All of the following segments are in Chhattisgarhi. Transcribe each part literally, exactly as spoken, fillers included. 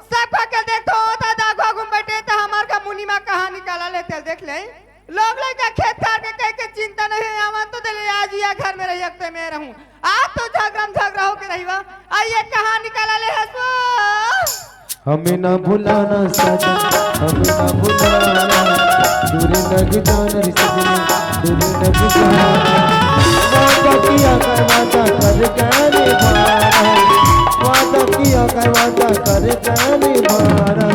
सब खा के देखथो, त दागवा घूम बैठे, त हमार का मुनी मा कहाँ निकाला ले, तेल देख ले। लोग लइका खेत खार के कह के चिंता नहीं है, आवन तो दे ले, आज या घर में रही, अकते में रहूं। आज तो झगड़ा में झगड़ा होके रही बा। आ ये कहाँ निकाला ले हसो? हमें ना भुलाना साजन, हमें ना भुलाना, दूर नग जान रे सजनी, दूर नग जान। वादा किया कर, वादा कर जाने वाला, वादा किया कर, वादा कर जाने वाला,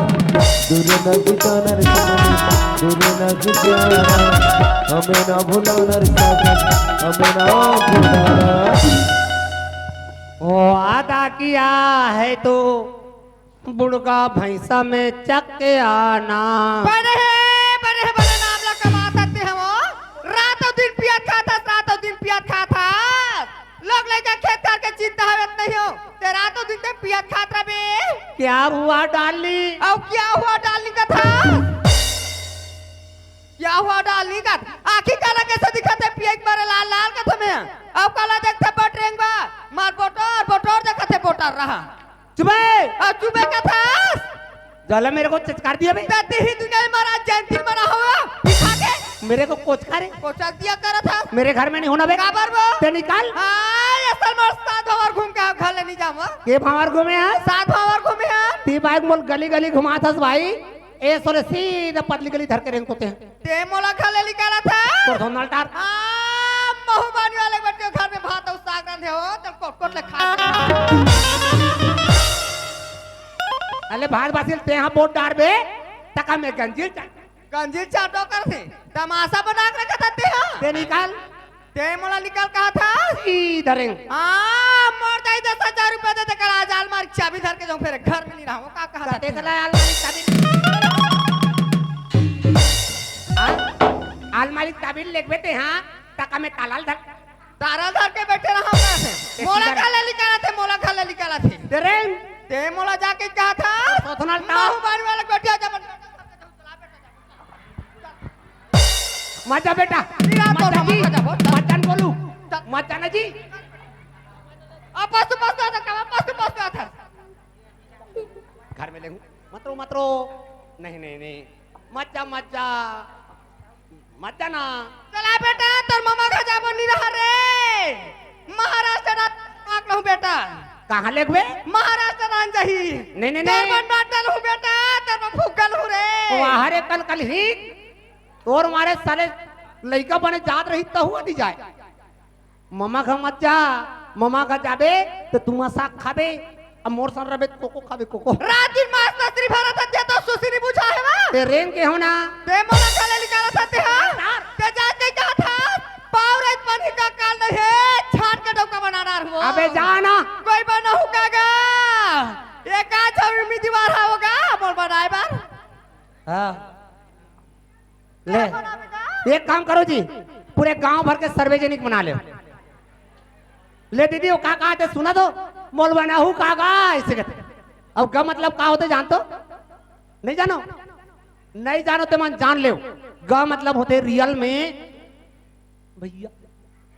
दूर नग जान रे सजनी, दूर नग जान। हमें ना भुलाना रे साजन, हमें ना भुलाना। वादा किया है तो बुड़का भैंसा में चक के आना। बने हे, बने हे, बने नाम ला कमात हते हम। रातों दिन पियत खात हस, रातों दिन पियत खात हस। लोग लइका खेत खार के चिंता हवे त नहीं हो। ते रातों दिन ते पियत खात रबे। क्या हुआ डार्लिंग? अउ क्या हुआ डार्लिंग कथा? क्या हुआ डार्लिंग कथा? आँखी काला कैसे दिखत हे? पिए के मारे लाल लाल कथा में। अउ काला देखथे बटरेंग बा। मार बोटर, बोटर देखत हे बोटर रहा। चुबे! आ, चुबे कथस? जला मेरे को चचकार दिया बे। ते ही दुनिया में महाराज जयंती मना हुआ, दिखा के। मेरे को कोचका रे। कोचक दिया करत हस। मेरे घर में नहीं होना बे। काबर बो? ते निकाल। हाँ, ये साल मोर सात भावर घूम के घर ले नहीं जाऊंगा। के भावर घूमे हस? सात भावर घूमे हस। ती बाइक मोल गली गली घुमात हस भाई। ए सोरे सीधा पतली गली धर के रेंग कोते हैं। ते मोला घर ले निकालत हस? तोर धोंधल टार। आ, महुबानी वाले बच्चे घर में भात अउ साग रांधे हो, चल कोट कोट ले खा। अले भात बासिल ते हाँ बोट डार बे, तका में गंजील चाट। गंजील चाटो कर थे, तमाशा बना के रखत हस ते हाँ। ते निकाल। ते मोला निकाल कहा था? ई धरेंग। हाँ, मर जाई, दस हजार रुपया दे दे, कल आज आलमारी चाबी धर के जाऊं, फिर घर में नहीं रहूं, का कहा था? ते चला आलमारी चाबी। हाँ? आलमारी चाबी लेगबे ते हाँ, तका में ताला ल धर। ताला ल धर के बैठे रहा मैं से। ते मोला किधर? घर ले निकाला थे, मोला घर ले निकाला थे। धरेंग। ते मोला जाके कहा था? सोथना ल टार। महुबानी वाला गोटिया जब मत जा बेटा। मेरा तो मत जा जी। मत जा, मत जा। मत जान बोलू। चल। मत जाना जी। अब बस, बस, बस, बस, बस, बस। घर में ले हूँ। मत रो, मत रो। नहीं, नहीं, नहीं। मत जा, मत जा। मत जाना। चला बेटा, तोर ममा घर जाबो नहीं रहा रे। महाराष्ट्र रात आक लहूँ बेटा। कहाँ लेगबे? महाराष्ट्र रान जाही। नहीं, नहीं, तोर नहीं। मन बाटल हूँ बेटा, तोर मन फुगल हूँ रे। वाह रे कल कल ही। तोर मारे साले लइका बने जात रही त हुआ नहीं जाए। ममा घर मत जा, ममा घर जाबे त तुमा साग खाबे, अब मोर संग रबे त कोको खाबे, कोको। रात दिन मांस मछली भरत हस, ते तो सुसी नहीं बुझा हे बा। ते रेंग के हो ना। ते मोला काले निकालत हस ते हा? तार। ते जाके कहा था, पाव रे पानी का काल नहीं है, छाट के डौका बना डार हो। अबे जा ना। कोई बना हूँ कागा। ये का छवि में दीवार हा होगा, मोर बनाए बार। हाँ। ले, एक काम करो जी, पूरे गांव भर के सार्वजनिक बना ले। ले दीदी, वो का कहा थे, सुना तो, मोल बनाहू का गा, ऐसे कहते। अब ग मतलब का होते, जान तो? नहीं जानो? नहीं जानो ते मन जान ले। ग मतलब होते रियल में भैया।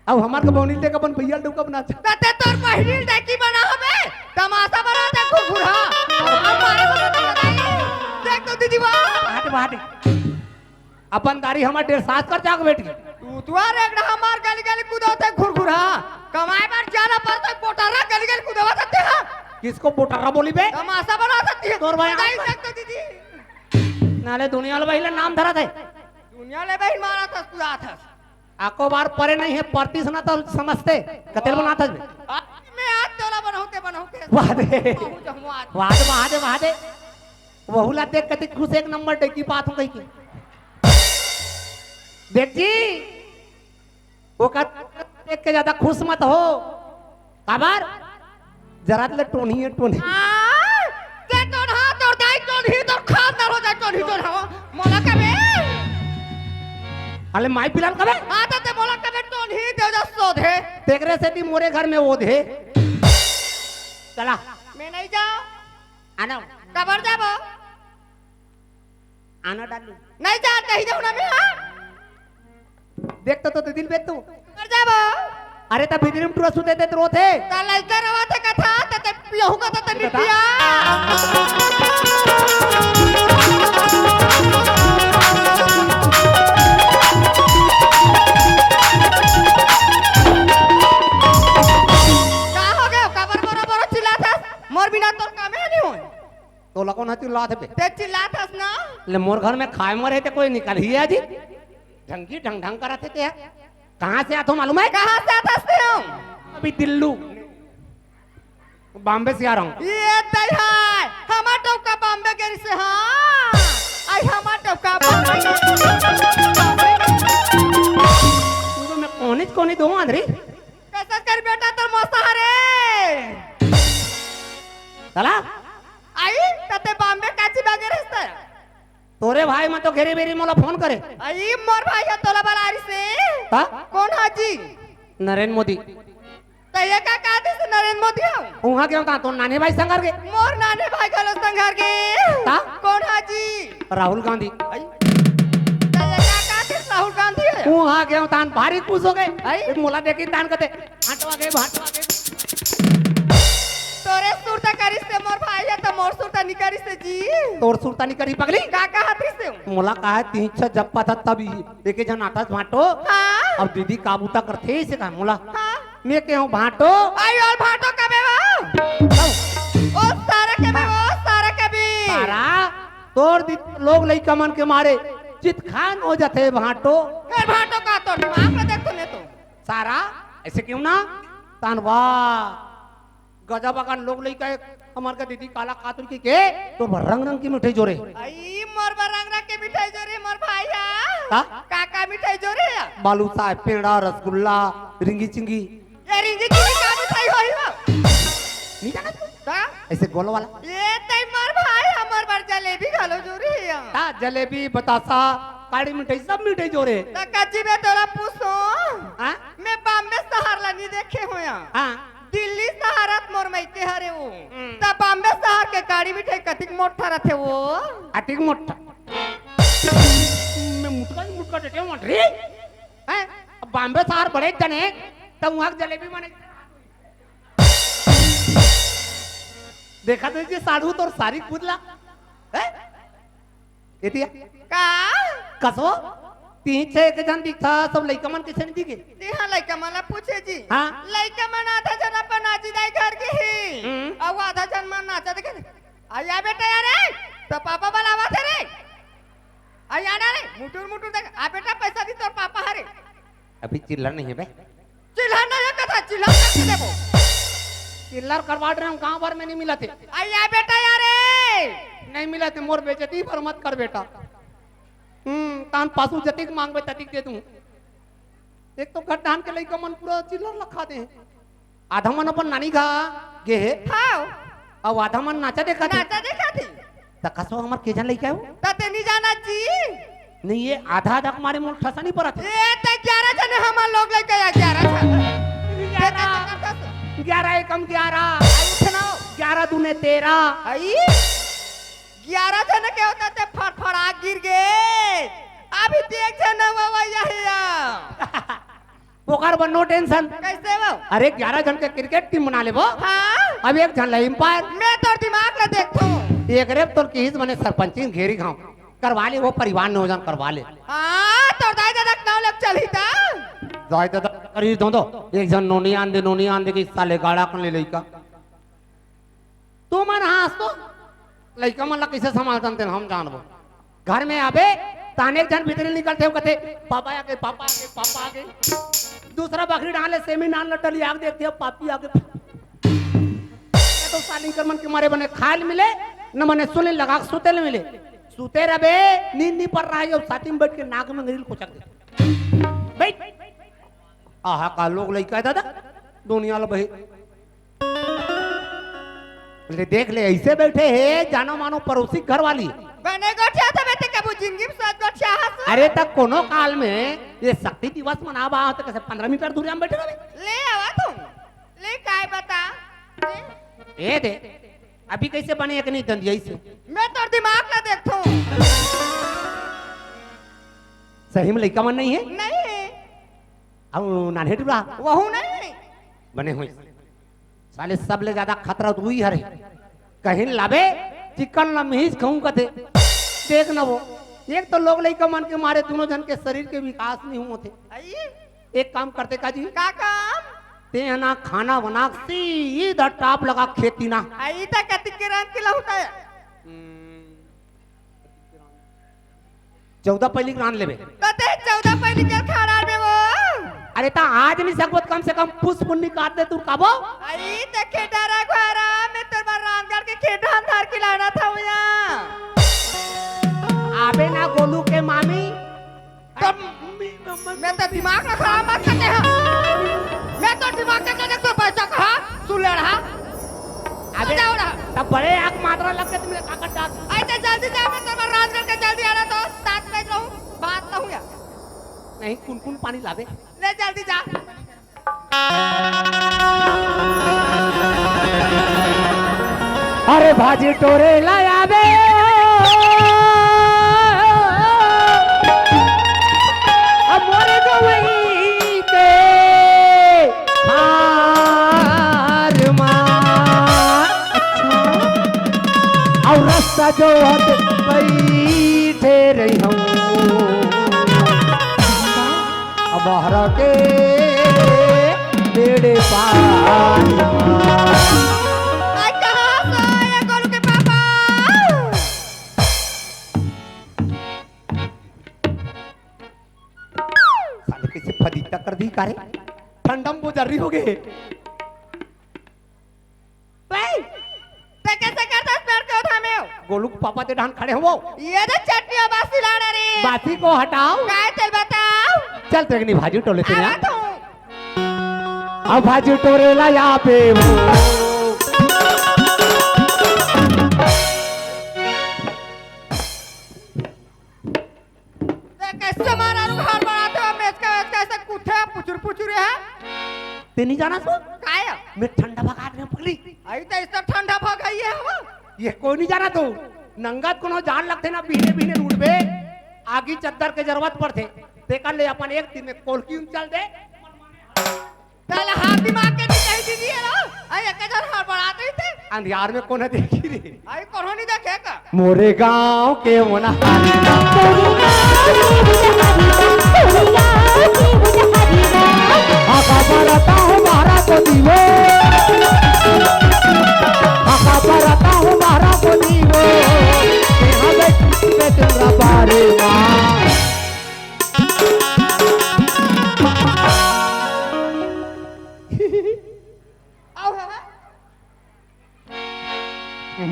अब हमार के बौनी देख अपन भैया डौका बना दे। तते तोर बहिनी डौकी बना हबे, तमाशा बना दे घुरघुरा। अब मारे को तो नहीं बताई। देख तो दीदी वाह। हट, हट। अपन दारी हमार डेढ़ सास कर जाग बैठ गई। तू तो आ रे, हमार गली गली कूदो थे घुरघुरा। कमाए बार जाना पड़ता है, बोटारा गली गली कूदवा सकते हैं। किसको बोटारा बोली बे? तमाशा बना सकती है। तोर भाई बताई आप सकते दीदी। नाले दुनिया ले बहिला नाम धरा थे। दुनिया ले बहिन मारा था, कूदा था। आको बार परे नहीं है, परती सुना तो समझते। कतेल बना था बे। आज मैं आज तोला बनाऊं ते बनाऊं ते। वाह दे। कहूं जहूं आज। वाह दे, वाह दे, वाह दे। वहू ला देख कति खुश, एक नंबर डेगी बात हो गई की। देख जी, ओकर देख के ज्यादा खुश मत हो। काबर? जरा ले टोनी है, टोनी। आ, ते टोनहा, तोर दाई टोनही, तोर खानदार हो जाए टोनही, टोनहा। मोला कबे? अले माई पिलान कबे? आ, तो ते मोला कबे टोनही, ते जा सोधे। तेकरे से ती मोरे घर में ओधे। चला। मैं नहीं जाओ। आना। कबर जाबो? आना डाली। नहीं जा, कहीं जाऊँ ना मैं, हाँ? देख तो, तो दिल बे तू। कबर जाबो? अरे, त भीतरी में टुरा सुते ते रोथे। त लइका रोवत हे कथा, त ते पियहू कथा त बता। निपिया। का हो गयो? काबर बरो बरो चिल्लात हस? मोर बिना तोर कामे ह नहीं होय। तोला कोन ह चिल्लात हे बे? ते चिल्लात हस ना? ले, मोर घर में खाए मरे ते कोई निकलही हे जी? ढंगी ढंग ढंग करत हे ते। कहाँ से आथो मालूम हे? कहाँ से आथस ते हो? अभी दिल्लू, बॉम्बे से आ रहा हूँ। ये दई हाय, हमार डौका बॉम्बे गे रिहिसे, हाँ। आई हमार डौका बॉम्बे गे रिहिसे। तू तो मैं कोनी कोनी दो आंधरी। कैसे कर बेटा तोर मौसा हरे? चला। आई, त ते बॉम्बे काची बर गे रिहिस त? तोरे भाई मन तो घेरी बेरी मोला फोन करे। आई, मोर भाई ह तोला बला रिहिसे। का? कोन ह जी? नरेंद्र मोदी। त ये का कहत हे नरेंद्र मोदी ह? उहाँ गेंव त तोर नानी भाई संघर गे। मोर नानी भाई घलो संघर गे। का? कोन ह जी? राहुल गांधी। आई। त ये का कहत हे राहुल गांधी ह? उहाँ गेंव त भारी खुश हो गे। आई। मोला देखिस त कथे, भांटो आ गे, भांटो आ गे। तोरे सुरता करिस ते मोर भाई ह, त मोर सुरता नी करिस ते जी। तोर सुरता नी करिस पगली? का कहत रिहिस ते? मोला कहा तीन छह जब पता तब ही एके झन आथस भांटो। हाँ। अब दीदी का बूता करथे इसे कहा मोला। हाँ। मैं केहेंव भांटो। आई ओल भांटो कबे वो? ओ सारा कबे वो, सारा कबे। सारा तोर दी लोग लइका मन के मारे चितखान हो जाथे भांटो। ए भांटो का तोर दिमाग में देख तूने तो। सारा, ऐसे क्यों ना? तान वाह, गजब अकन लोग लइका हे, हमर का दीदी काला खातुर की के, तोर बर रंग रंग की मिठाई जोरे। आई, मोर बर रंग रंग के मिठाई जोरे, मोर भाई हा। का? का का मिठाई जोरे? बालूशाह, पेड़ा, रसगुल्ला, रिंगी चिंगी। ये रिंगी चिंगी का मिठाई होही वो? नहीं जाना तू? का? ऐसे गोल वाला। ये तई मोर भाई, हमर बर जलेबी घलो जोरे हे। का जलेबी, बतासा, काड़ी मिठाई, सब मिठाई जोरे। त कच्ची बे तोला पूछो। हाँ? मैं बॉम्बे शहर ला नहीं देखे होया। हाँ। दिल्ली शहर अत मोर मइके हरे वो। हम्म। त बॉम्बे शहर के काड़ी मिठाई कतिक मोट्ठा रथे वो? अतिक मोट्ठा। मैं मुटका ही मुटका देते हूँ, रे। हैं? अब बॉम्बे शहर बड़े जने, त उहाँ के जलेबी माने। देखा तो जी साढ़ू तोर सारी खुद ला। हैं? एतिया? का? कसो? तीन छह एक झन दिखथा, सब लइका मन कइसे नहीं दिखे? जी हाँ, लइका मन ला पूछे जी। हाँ। लइका मन आधा झन अपन आजी दाई घर गे हे। हम्म। अउ आधा झन मन नाचा देखे। आ या बेटा, या रे, त पापा बलावत हे रे। आ या ना रे, मुटुर मुटुर देख। आ बेटा, पैसा दी, तोर पापा हरे। अभी चिल्लर नहीं हे बे। चिल्लर नहीं हे कथा, चिल्लर करके देबो। चिल्लर करवा डरे हंव, गांव भर में नहीं मिलत हे। आ या बेटा, या रे। नहीं मिलत हे, मोर बेइज्जती भर मत कर बेटा। हम्म, तान पासू जतिक मांगबे ततिक दे दूं। एक तो गड्ढान के लइका मन पूरा चिल्लर ला खा दे हे। आधा मन अपन नानी घर गे हे। हाँ। अउ आधा मन नाचा देखा थे। नाचा देखा थे। त कसो हमर के झन लइका हे वो? त ते नहीं जाना जी। नहीं, ये आधा आधा के मारे मोर ठसा नहीं परत हे। ए, त ग्यारह झन हमर लोग लइका या ग्यारह झन। ग्यारह। ग्यारह एकम ग्यारह। आई उठना हो। ग्यारह दूने तेरह। आई। ग्यारह झन के होता ते फड़फड़ा गिर गे। अभी ते एक झन वो, वो यही आ। ओकर बर no tension। कैसे वो? अरे, ग्यारह झन के cricket team बना लेबो। हाँ। अब एक झन ला umpire। मैं तोर दिमाग ला देखथों। एक रे तोर किहिस बने सरपंची घेरी घांव। करवा ले वो परिवार नियोजन करवा ले। हाँ, तोर दाई ददा के नाव लग चलही ता। दाई ददा करी दो दो। एक झन नोनी आन दे, नोनी आन दे कि साले गाड़ा कन ले लइका। तुमन हाँस तो लइका मन ला कइसे संभालथन तेन हम जानबो। घर में आबे, ताने एक झन भीतरी निकलथे, कथे, "पापा आगे, पापा आगे, पापा आगे।" दूसरा बखरी डाले, सेमी नान लटली आग देखथे, "पापी आगे।" ये तो सालिंकर मन के मारे बने खाए ल मिले, न मने सुने लगा के सुते ल मिले। सुते रहबे, नींद नहीं पर रहा है, साथी में बैठ के नाक में अंगरी कोचक दे। बैठ। आहा, का लोग लइका है दादा, दुनिया ल बही। ले देख ले, ऐसे बैठे हे, जानो मानो पड़ोसी घर वाली। बने गोठिया था बेटे, कबू जिंदगी में सोच गोठिया हस। अरे, त कोनो काल में ये शक्ति दिवस मनाबा, त कइसे पंद्रह मीटर दूरिया में बैठे रहबे? ले आवा तू, ले काय बता, ले। ए दे, अभी कइसे बने एक नहीं दंदिया से? मैं तोर दिमाग ला देखथों। सही में लइका मन नहीं हे? नहीं हे। अउ नान्हे टुरा? वहू नहीं हे। बने हुई। साले सबले ज्यादा खतरा तो उही हरे। कहीं लाबे, चिकन ल मिहिस खाऊं कथे। देख न वो, एक तो लोग लइका मन के मारे दूनों झन के शरीर के विकास नहीं होत हे। आई? एक काम करते का जी? का काम? तें ह ना खाना बना, सीधा टाप लगा खेती ना। आई त कति के रांध के लहुटा है? हम्म। चौदह पहली के रांध लेबे। कते चौदह पहली के खा डालबे वो? अरे त आज नहीं सकबो त कम से कम पुस पुन्नी काट दे तू काबो। आई त खेटा रा घरा में तोर बर रांधगढ़ के खेटा अंधार की लाना था भैया। आबे ना गोलू के मामी। तब मैं तो दिमाग ना खराब मत करते हैं। मैं तो दिमाग के देख तो पैसा कहा, सुन ले रहा। अबे, जाओ ना। तब बड़े आग मात्रा लग के तुमने ताकत डाल। ऐसे जल्दी जा, मैं तुम्हारा रांधगढ़ के जल्दी आना तो साथ में रहूं, बात कहूं या। नहीं, कुन कुन पानी लाबे? ले जल्दी जा। अरे भाजी टोरे लाया बे। अब मोरे गवई के हार मा। और रस्ता जो हत बैठे रही हूँ। अब हरा के बेड़े पार। आज कहाँ से आया गोलू के पापा? साले कैसे फदीता कर दी कारे? ठंडम बोजर्री हो गए। भाई, ते कैसे करता इस पेड़ के उठा में हो? गोलू के पापा ते डान खड़े हो वो। ये तो चटनी और बासी लाना रे। बासी को हटाओ। काय चल बताओ। चल तेरे नहीं भाजी टोले तेरे आवा यहाँ। तू। अब भाजी टोरे ला यहाँ पे वो। ते कैसे मारा रू घर बनाते हो? मेचका, मेचका ऐसे कुत्थे पुचुर, पुचुर है। ते नहीं जाना सो? काय? मैं ठंडा भगा दे पगली। आई तो इस ठंडा भगाई है वो। ये कोई नहीं जाना तू। नंगत कोनो जान लगते ना, बीने, बीने रूट पे आगी चद्दर के जरूरत पड़ते। ते कर ले अपन एक दिन में कोलकी उन चल दे। साला हाथ दिमाग के नहीं कही दीदी है ना। आई एक जन हड़बड़ात रही थे। अंधियार में कौन है देखी रे? आई कौन नहीं देखे का? मोरे गांव के वो ना। आका परता हूँ मारा को दीवो। आका परता हूँ मारा को दीवो। यहाँ बैठ के तेरा बारे माँ। आओ है।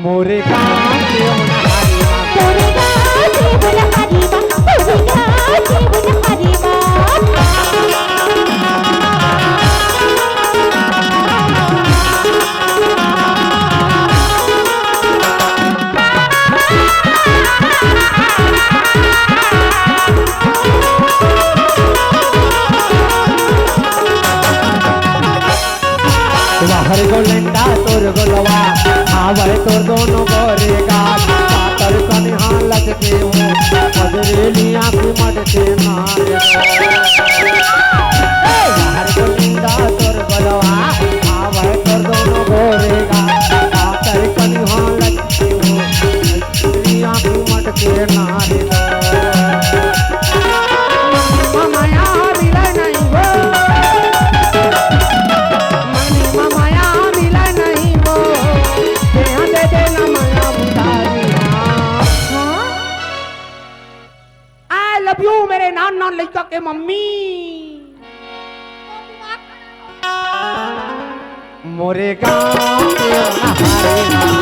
मोरे गांव के होनहारी माँ। तोरे गांव के होनहारी माँ, तोरे गांव के होनहारी माँ। बाहर गोलेंडा तोर गोलवा, आवे तोर दोनों गोरे गाल, पातर कनिहा लचके हो, मजरेली आँख मटके मारे। बाहर गोलेंडा तोर गोलवा, आवे तोर दोनों गोरे गाल, पातर कनिहा लचके हो, आँख मटके नारे दो। मया मिले नहीं वो। मया मिले नहीं वो। यहाँ दे दे ना मया उतारी। हाँ? I love you मेरे नान नान लइका के मम्मी। मोरे गांव के मोरे गांव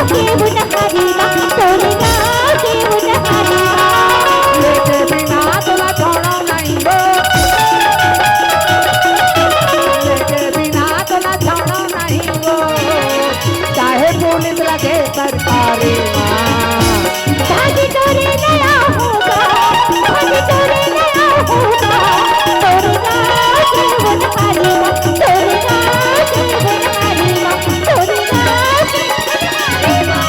के बुनहारी माँ, मोरे गांव के बुनहारी माँ। लेके बिना तोला छोड़ो नहीं वो। लेके बिना तोला छोड़ो नहीं वो। चाहे पुलिस लगे सरकारी माँ। भाजी तोरे नया होगा, भाजी तोरे नया होगा। तोरे गाँव के वो नहारी माँ, तोरे गाँव के वो नहारी माँ, तोरे गाँव के वो नहारी माँ।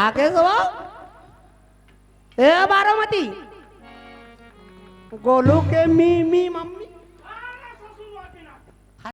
आगे गवा। ए बारामती, गोलू के मी, मी, मा,